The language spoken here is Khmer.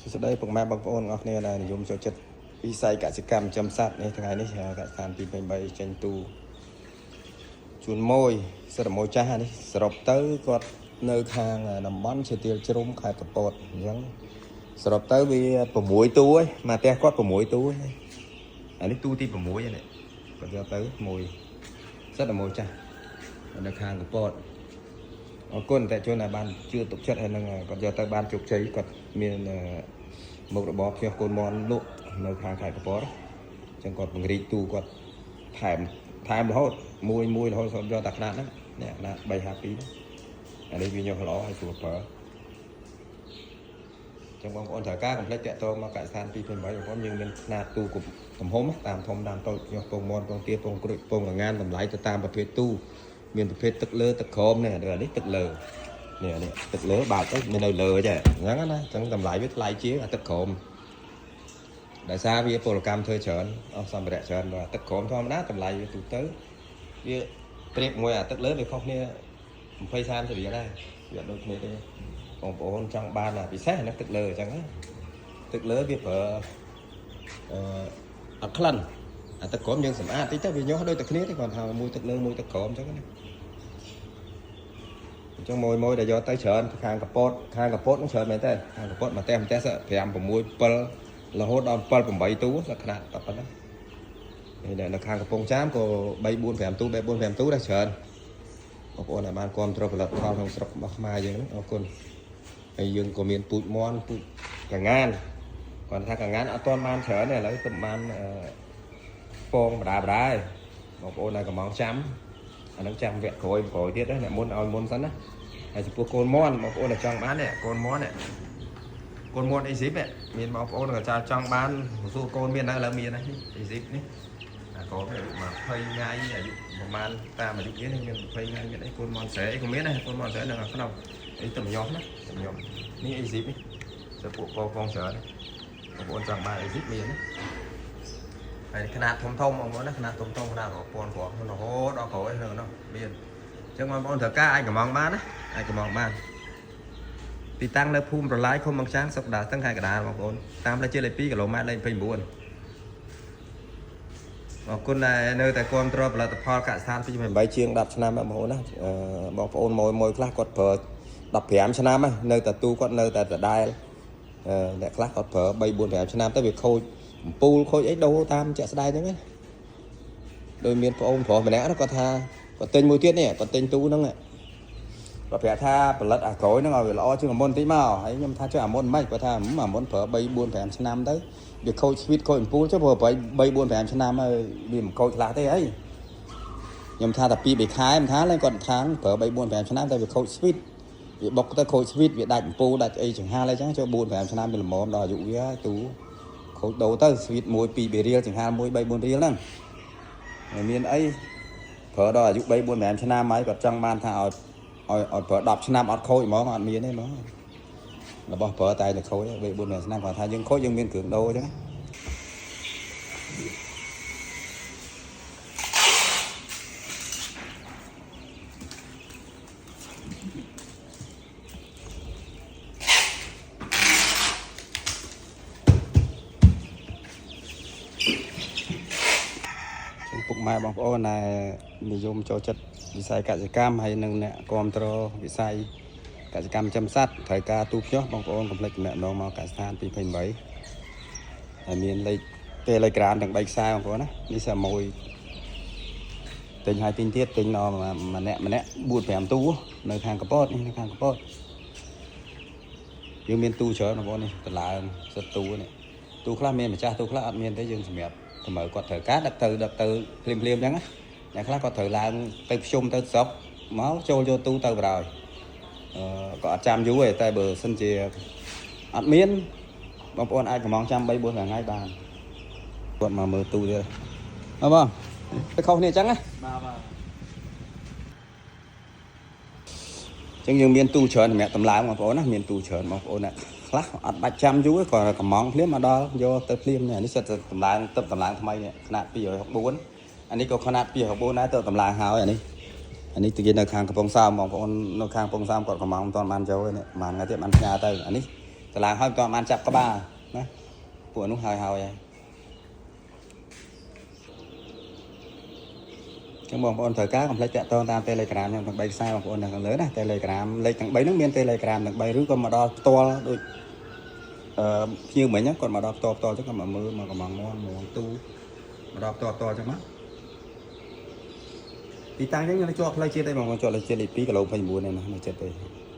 សួស្តីពុកម៉ែបងប្អូនទាំងអស់គ្នាដែលនិយមចូលចិត្តវិស័យកសិកម្មចិញ្ចឹមសត្វនេះថ្ងៃនេះកសិដ្ឋាន223ចេញទូជូនមួយសិតតែមួយចាស់នេះសរុបទៅគាត់នៅខាងតំបន់ជាទៀលជ្រុំខេត្តកពតអញ្ចឹងសរុបទៅវា6ទូឯងមកផ្ទះគាត់6ទូឯងអានេះទូទី6ឯនេះគាត់យកទៅមួយសិតតែមួយចាស់នៅខាងកពត អរគុណតែជនដែលបានជឿទុកចិត្តហើយនឹងគាត់យកទៅបានជោគជ័យគាត់មានមុខរបរភ្ញាស់កូនមន់លក់នៅខាងខេត្តកពតអញ្ចឹងគាត់ពង្រីកទូគាត់ថែមថែមរហូតមួយមួយរហូតគាត់យកតែខ្នាតហ្នឹងនេះខ្នាត352ហ្នឹងអានេះវាញាស់ល្អហើយស្រួលប្រើអញ្ចឹងបងប្អូនត្រូវការកុំភ្លេចតាក់ទងមកកសិដ្ឋាន2.8បងប្អូនយើងមានខ្នាតទូទំហំតាមធំតាមតូចញាស់ពងមន់ពងទាពងក្រូចពងកងានតម្លៃទៅតាមប្រភេទទូមានប្រភេទទឹកលើទឹកក្រោមនេះអានេះទឹកលើ នេះនេះទឹកលើបើកទៅមាននៅលើចេះអញ្ចឹងណាអញ្ចឹងតម្លៃវាថ្លៃជាងអាទឹកក្រោមដោយសារវាពលកម្មធ្វើច្រើនអស់សម្ភារៈច្រើនបាទទឹកក្រោមធម្មតាតម្លៃវាទូទៅវាប្រៀបមួយអាទឹកលើវាខុសគ្នា20 30រៀលដែរវាអត់ដូចគ្នាទេបងប្អូនចង់បានអាពិសេសអានេះទឹកលើអញ្ចឹងណាទឹកលើវាប្រើអឺអត់ក្លិនអាទឹកក្រោមយើងសម្អាតតិចទៅវាញាស់ដូចតែគ្នាទេគាត់ថាមួយទឹកលើមួយទឹកក្រោមអញ្ចឹងណា អញ្ចឹងមួយមួយដែលយកទៅច្រើនខាងកពតខាងកពតហ្នឹងច្រើនមែនទេខាងកពតមួយផ្ទះមួយផ្ទះ5 6 7រហូតដល់7 8ទូសក្តាតែប៉ុណ្ណឹងហើយនៅខាងកំពង់ចាមក៏3 4 5ទូ3 4 5ទូដែរច្រើនបងប្អូនដែលបានគ្រប់គ្រងផលិតផលក្នុងស្រុករបស់ខ្មែរយើងហ្នឹងអរគុណហើយយើងក៏មានពូជមន់ពូជកងានគាត់ថាកងានអត់ទាន់បានច្រើនទេឥឡូវទៅបានពងបដាបដាឯងបងប្អូនដែលកំងចាំអាហ្នឹងចាំវគ្គក្រោយក្រោយទៀតណាអ្នកមុនឲ្យមុនសិនណា ហើយចំពោះកូនមន់បងប្អូនដែលចង់បាននេះកូនមន់នេះកូនមន់អេស៊ីបនេះមានបងប្អូនក៏ចាចង់បានសួរកូនមាននៅឥឡូវមានហើយអេស៊ីបនេះអាកូននេះ20ថ្ងៃអាយុប្រហែលតាមអាយុគេនេះមាន20ថ្ងៃមានអីកូនមន់ស្រែអីក៏មានដែរកូនមន់ស្រែនៅខាងក្នុងអីតំញាស់ណាតំញាស់នេះអេស៊ីបនេះទៅពួកកងច្រើនបងប្អូនចង់បានអេស៊ីបមានណាហើយຂະຫນາດធំធំបងប្អូនណាຂະຫນາດធំធំຂະຫນາດ1000គ្រាប់រហូតដល់ក្រោយនៅនោះមានអញ្ចឹងបងប្អូនត្រូវការអាចកំងបានណា អាចកំងបានទីតាំងនៅភូមិប្រឡាយឃុំបឹងចាងស្រុកដាស្ទឹងខេត្តកណ្ដាលបងប្អូនតាមផ្លូវជាតិលេខ2គីឡូម៉ែត្រលេខ29អរគុណដែលនៅតែគ្រប់គ្រងផលិតផលកសិដ្ឋាន2.8ជាង10ឆ្នាំបងប្អូនណាបងប្អូនមួយមួយខ្លះគាត់ប្រើ15ឆ្នាំហើយនៅតែទូគាត់នៅតែដដែលអ្នកខ្លះគាត់ប្រើ3 4 5ឆ្នាំទៅវាខូចអំពូលខូចអីដូរតាមជាក់ស្ដែងហ្នឹងណាដោយមានប្អូនប្រុសម្នាក់គាត់ថាគាត់ទិញមួយទៀតនេះគាត់ទិញទូហ្នឹង គាត់ប្រាប់ថាផលិតអាក្រូយហ្នឹងឲ្យវាល្អជាងអាមុនតិចមកហើយខ្ញុំថាចុះអាមុនមិនគាត់ថាអាមុនប្រើ3 4 5ឆ្នាំទៅវាខូចស្វីតខូចអំពូលចុះព្រោះ3 4 5ឆ្នាំហើយវាមិនខូចខ្លះទេអីខ្ញុំថាតែ2 3ខែមិនថាឡើយគាត់ថាប្រើ3 4 5ឆ្នាំតែវាខូចស្វីតវាបុកទៅខូចស្វីតវាដាច់អំពូលដាច់អីចង្ហាលអីចឹងចូល4 5ឆ្នាំវាល្មមដល់អាយុវាហើយទូខូចដូរទៅស្វីត1 2 3រៀលចង្ហាល1 3 4រៀលហ្នឹងហើយមានអីប្រើដល់អាយុ3 4 5ឆ្នាំហើយគាត់ចង់បានថាឲ្យ ឲ្យឲ្យប្រើ10ឆ្នាំអត់ខូចហ្មងអត់មានទេហ្មងរបស់ប្រើតែតែខូច3 4ឆ្នាំគាត់ថាយើងខូចយើងមានគ្រឿងដូរអញ្ចឹងចំពុកម៉ែបងប្អូនដែលនិយមចូលចិត្តវិស័យកសិកម្មហើយនិងអ្នកគ្រប់គ្រងវិស័យកសិកម្មចិញ្ចឹមសត្វត្រូវការទូភ្ញាស់បងប្អូនកុំភ្លេចទំនាក់ទំនងមកកសិដ្ឋាន228ហើយមានលេខ Telegram ទាំង3ខ្សែបងប្អូនណានេះសាមួយទិញហើយទិញទៀតទិញដល់ម្នាក់ម្នាក់4 5ទូនៅខាងកពតនេះនៅខាងកពតយើងមានទូច្រើនបងប្អូននេះតឡើងសិតទូនេះទូខ្លះមានម្ចាស់ទូខ្លះអត់មានទេយើងសម្រាប់តម្រូវគាត់ត្រូវការដឹកទៅដឹកទៅភ្លាមភ្លាមអញ្ចឹងណាអ្នកខ្លះគាត់ត្រូវឡើងទៅភ្ជុំទៅស្រុកមកចូលយកទូទៅបណ្ដោយអឺក៏អត់ចាំយូរទេតែបើសិនជាអត់មានបងប្អូនអាចកំងចាំ3 4ថ្ងៃបានគាត់មកមើលទូទៀតអើបងទៅខុសនេះអញ្ចឹងណា បាទបាទ អញ្ចឹងយើងមានទូច្រើនសម្រាប់តម្លើងបងប្អូនណាមានទូច្រើនបងប្អូនអ្នកខ្លះអត់បាច់ចាំយូរទេគាត់កំងភ្លាមមកដល់យកទៅភ្លាមនេះអានេះសិតតែតម្លើងទឹកតម្លើងថ្មីនេះຂະຫນាត264អានេះក៏ຂະຫນាត264ដែរទៅតម្លើងហើយអានេះអានេះទៅគេនៅខាងកំពង់សោមបងប្អូននៅខាងកំពង់សោមគាត់កំងមិនទាន់បានចូលទេនេះប្រហែលថ្ងៃទៀតបានផ្ញើទៅអានេះ តឡើងហើយមិនទាន់បានចាប់ក្បាលណាពួកនោះហើយហើយហើយចឹងបងប្អូនត្រូវការកុំភ្លេចតាក់ទងតាម Telegram ខ្ញុំទាំង3ខ្សែបងប្អូននៅខាងលើណា Telegram លេខទាំង3ហ្នឹងមាន Telegram ទាំង3ឬក៏មកដល់ផ្ទាល់ដូចអឺភ្ញៀវមិញហ្នឹងគាត់មកដល់ផ្ទាល់ផ្ទាល់ចឹងគាត់មកមើលមកកំងមន់មកទូមកដល់ផ្ទាល់ផ្ទាល់ចឹងមកទីតាំងហ្នឹងនៅជាប់ផ្លូវជាតិឯងបងប្អូនជាប់ផ្លូវជាតិលេខ2គីឡូ29នេះណានៅចិត្តទេ។